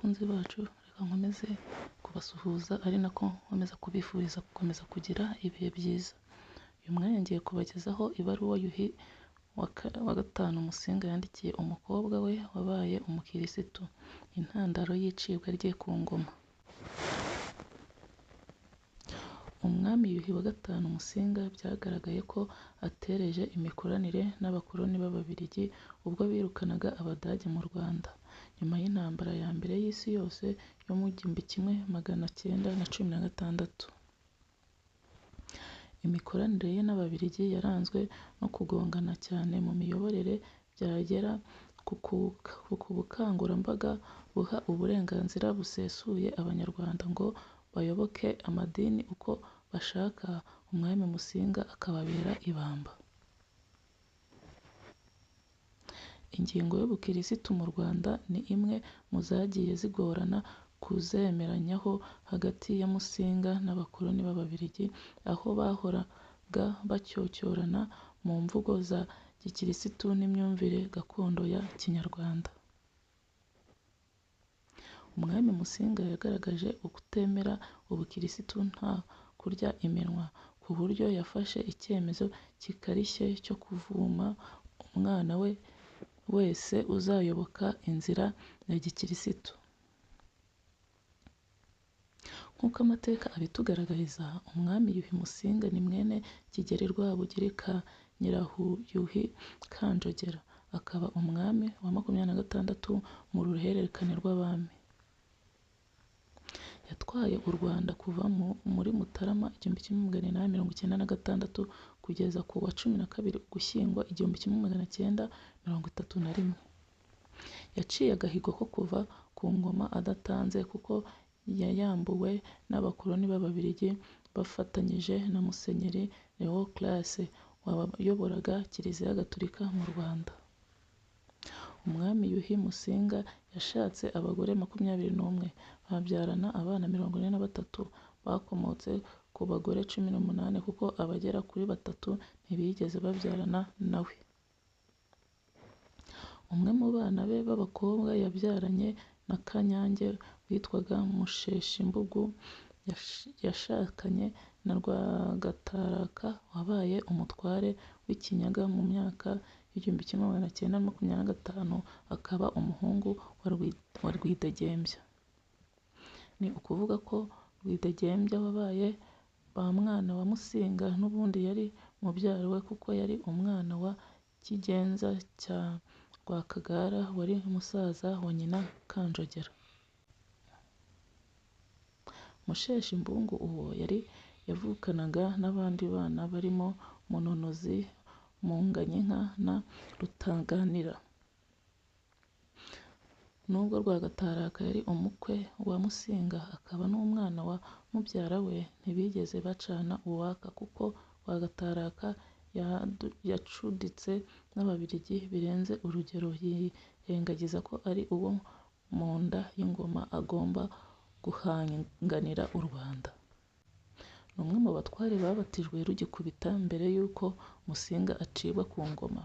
Bakunzi bacu, reka nkomeze kubasuhuza ari nako nkomeza kubifuriza gukomeza kugira ibihe byiza. Uyu mwanya ngiye kubagezaho ibaruwa Yuhi wa gatanu Musinga yandikiye umukobwa we wabaye umukirisitu, intandaro y'icibwa rye ku ngoma. Umwami Yuhi wa gatanu Musinga byagaragaye ko atereje imikoranire n'abakoloni b'Ababiligi ubwo birukanaga Abadage mu Rwanda, nyuma y'intambara ya mbere y'isi yose yo mu 1916. Imikoranire ye n'Ababiligi yaranzwe no kugongana cyane mu miyoborere, byagera ku bukangurambaga buha uburenganzira busesuye Abanyarwanda ngo bayoboke amadini uko bashaka, Umwami Musinga akababera ibamba. Ingingo y'ubukirisitu mu Rwanda ni imwe mu zagiye zigorana kuzemeranyaho hagati ya Musinga n'abakoloni b'Ababiligi, aho bahoraga bacyocyorana mu mvugo za gikirisitu n'imyumvire gakondo ya Kinyarwanda. Umwami Musinga yagaragaje ukutemera ubukirisitu nta kurya iminwa, ku buryo yafashe icyemezo gikarishye cyo kuvuma umwana we wese uzayoboka inzira ya gikirisitu. Nk'uko amateka abitugaragariza, Umwami Yuhi Musinga ni mwene Kigeli Rwabugili ka Nyirayuhi Kanjogera, akaba umwami wa 26 mu ruhererekane rw'abami. Yatwaye u Rwanda kuva muri Mutarama 1896 kugeza ku wa 12 Ugushyingo 1931. Yaciye agahigo ko kuva ku ngoma adatanze kuko yayambuwe n'abakoloni b'Ababiligi bafatanyije na Musenyeri Léon Classe wayoboraga Kiliziya Gatolika mu Rwanda. Umwami Yuhi Musinga yashatse abagore 21, babyarana abana 43 bakomotse ku bagore 18 kuko abagera kuri batatu ntibigeze babyarana na we. Umwe mu bana be b'abakobwa yabyaranye na Kanyange witwaga Musheshimbugu yashakanye na Rwagataraka wabaye umutware w'i Kinyaga mu myaka y'1925, akaba umuhungu wa Rwidegembya. Ni ukuvuga ko Rwidegembya wabaye bamwana wa Musinga n'ubundi yari mubyara we kuko yari umwana wa Cyigenza cya Rwakagara wari musaza wa nyina Kanjogera. Musheshimbungu uwo yari yavukanaga n'abandi bana barimo Munonozi, Munganyinka na Rutaganira. Nubwo Rwagataraka yari umukwe wa Musinga akaba n'umwana wa mubyara we, ntibigeze bacana uwaka kuko Rwagataraka yacuditse n'Ababiligi birenze urugero yirengagiza ko ari uwo mu nda y'ingoma agomba guhanganira u Rwanda. Ni umwe mu batware babatijwe rugikubita mbere y'uko Musinga acibwa ku ngoma,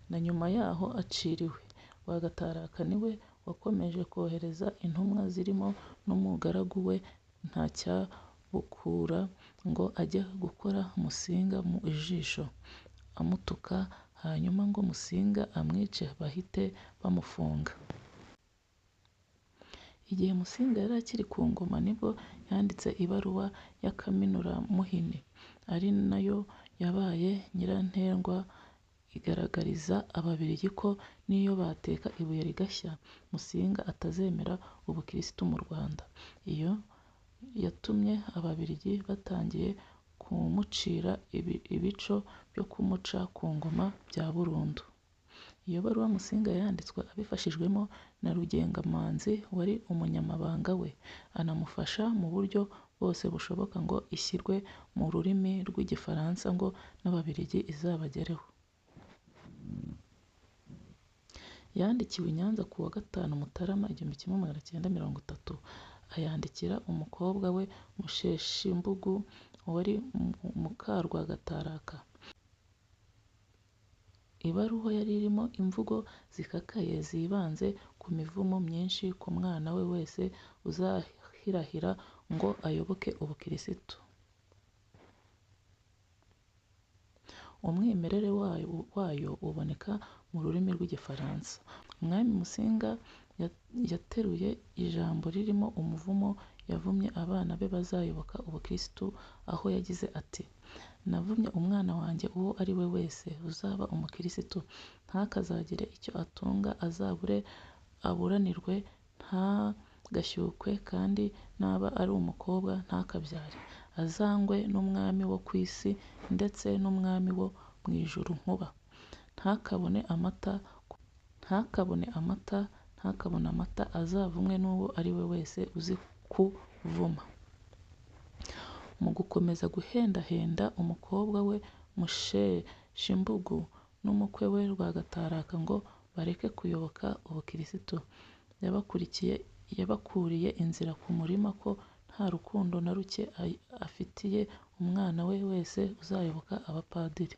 na nyuma yaho aciriwe. Rwagataraka ni we wakomeje kohereza intumwa zirimo n'umugaragu we Ntacyabukura ngo ajye gukora Musinga mu ijisho amutuka, hanyuma ngo Musinga amwice bahite bamufunga. Igihe Musinga yari akiri ku ngoma nibwo yanditse ibaruwa y'akaminuramuhini, ari nayo yabaye nyirantarengwa igaragariza Ababiligi ko n'iyo bateka ibuye rigashya, Musinga atazemera ubukirisitu mu Rwanda. Iyo yatumye Ababiligi batangiye kumucira ibico byo kumuca ku ngoma bya burundu. Iyo baruwa Musinga yanditswe abifashijwemo na Rugengamanzi wari umunyamabanga we, anamufasha mu buryo bwose bushoboka ngo ishyirwe mu rurimi rw'Igifaransa ngo n'Ababiligi izabagereho. Yandikiwe i Nyanza ku wa 5 Mutarama 1930, ayandikira umukobwa we Musheshimbugu wari muka Rwagataraka. Ibaruwa yari irimo imvugo zikakaye zibanze ku mivumo myinshi ku mwana we wese uzahirahira ngo ayoboke ubukirisitu. Umwimerere wayo uboneka mu rurimi rw'Igifaransa. Umwami Musinga yateruye ijambo ririmo umuvumo yavumye abana be bazayoboka ubukirisitu, aho yagize ati: "Navumye umwana wanjye uwo ari we wese uzaba umukirisitu, ntakazagire icyo atunga, azabure aburanirwe, ntagashyukwe, kandi naba ari umukobwa ntakabyare, azangwe n'umwami wo ku isi ndetse n'umwami wo mu ijuru Nkuba, ntakabone amata, ntakabone amata, ntakabone amata, azavumwe n'uwo ari we wese uzi kuvuma." Mu gukomeza guhendahenda umukobwa we Musheshimbugu n'umukwe we Rwagataraka ngo bareke kuyoboka ubukirisitu, yabakuriye inzira ku murima ko nta rukundo na ruke afitiye umwana we wese uzayoboka abapadiri.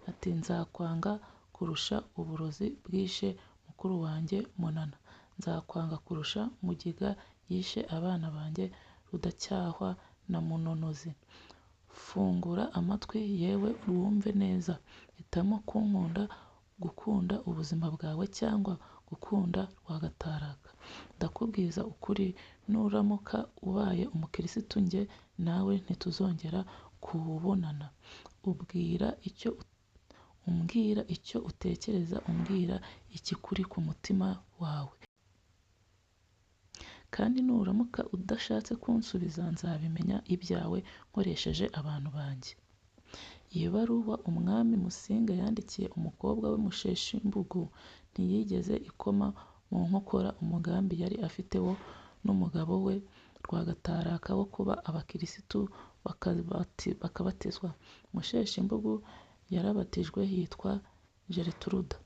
Ati: "Nzakwanga kurusha uburozi bwishe mukuru wanjye Munana, nzakwanga kurusha Mugiga yishe abana banjye Rudacyahwa na Munonozi. Fungura amatwi yewe wumve neza, hitamo kunkunda, gukunda ubuzima bwawe cyangwa gukunda Rwagataraka. Ndakubwiza ukuri, nuramuka ubaye umukirisitu njye nawe ntituzongera kubonana. Umbwira icyo utekereza, umbwira ikikuri ku mutima wawe. Kandi nuramuka udashatse kunsubiza nzabimenya ibyawe nkoresheje abantu banjye." Iyi baruwa Umwami Musinga yandikiye umukobwa we Musheshimbugu ntiyigeze ikoma mu nkokora umugambi yari afite wo n'umugabo we Rwagataraka wo kuba abakirisitu bakabatizwa. Musheshimbugu yarabatijwe yitwa Gertruda.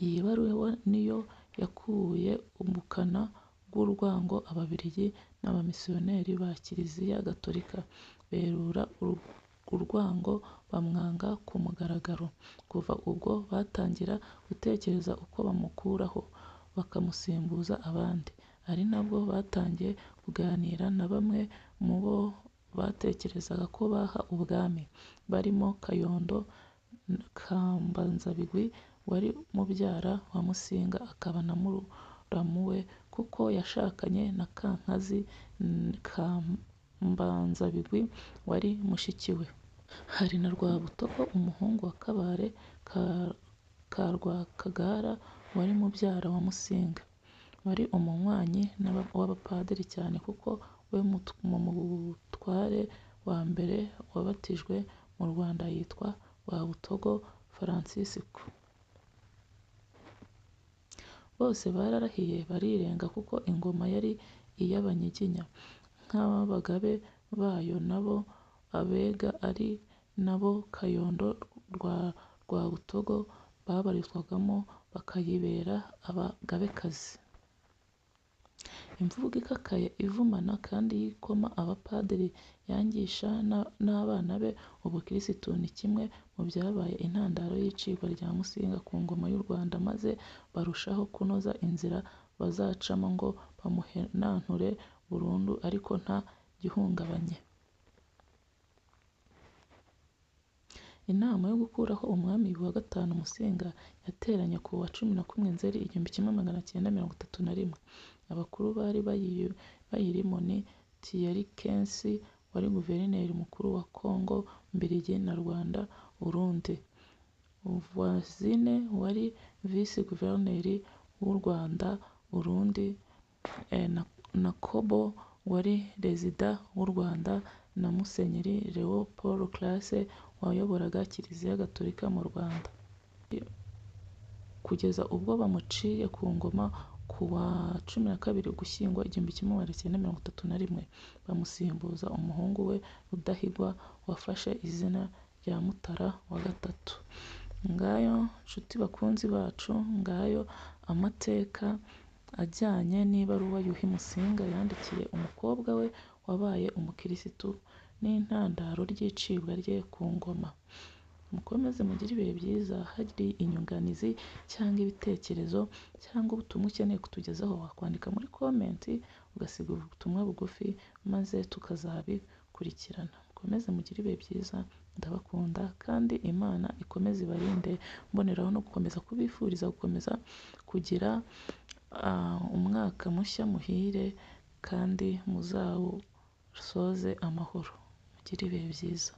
Iyi baruwa niyo yakuye ubukana bw'urwango Ababiligi n'abamisiyoneri ba Kiliziya Gatolika, berura urwango bamwanga ku mugaragaro. Kuva ubwo batangira gutekereza uko bamukuraho, bakamusimbuza abandi, ari nabwo batangiye kuganira na bamwe mu bo batekerezaga ko baha ubwami, barimo Kayondo Kambanzabigwi wari mubyara wa Musinga akaba na muramu we kuko yashakanye na Kankazi Kambanzabigwi wari mushiki we. Hari na Rwabutogo umuhungu wa Kabare ka Rwakagara wari mubyara wa Musinga, wari umunywanyi w'abapadiri cyane kuko we mu mutware wa mbere wabatijwe mu Rwanda yitwa Rwabutogo Francisco. Bose bararahiye barirenga kuko ingoma yari iy'Abanyiginya nk'abagabe bayo nabo Abega ari nabo Kayondo rwa Rwabutogo babarizwagamo bakayibera abagabekazi. Imvugo ikakaye ivumana kandi yikoma abapadiri yangisha n'abana be ubukirisitu ni kimwe mu byabaye intandaro y'icibwa rya Musinga ku ngoma y'u Rwanda, maze barushaho kunoza inzira bazacamo ngo bamuhenanture burundu ariko nta gihungabanye. Inama yo gukuraho Umwami Yuhi wa V Musinga yateranye ku wa 11 Nzeri 1931. Abakuru bari bayirimo ni Tiyelikensi wari Guverineri Mukuru wa Kongo Mbiligi na Rwanda-Urundi, Voisine wari Visi Guverineri w'u Rwanda-Urundi, na Kobo wari Rezida w'u Rwanda na Musenyeri Léon Paul Classe wayoboraga Kiliziya Gatolika mu Rwanda. Kugeza ubwo bamuciye ku ngoma ku wa 12 Ugushyingo 1931, bamusimbuza umuhungu we Rudahigwa wafashe izina rya Mutara wa III. Ngayo nshuti bakunzi bacu, ngayo amateka ajyanye n'ibaruwa Yuhi Musinga yandikiye umukobwa we wabaye umukirisitu n'intandaro ry'icibwa rye ku ngoma. Mukomeze mugire ibihe byiza, hari inyunganizi cyangwa ibitekerezo cyangwa ubutumwa ukeneye kutugezaho, wakwandika muri comment ugasiga ubutumwa bugufi maze tukazabikurikirana. Mukomeze mugire ibihe byiza, ndabakunda kandi Imana ikomeze ibarinde, mboneraho no gukomeza kubifuriza gukomeza kugira umwaka mushya muhire kandi muzawusoze amahoro. Mugire ibihe byiza.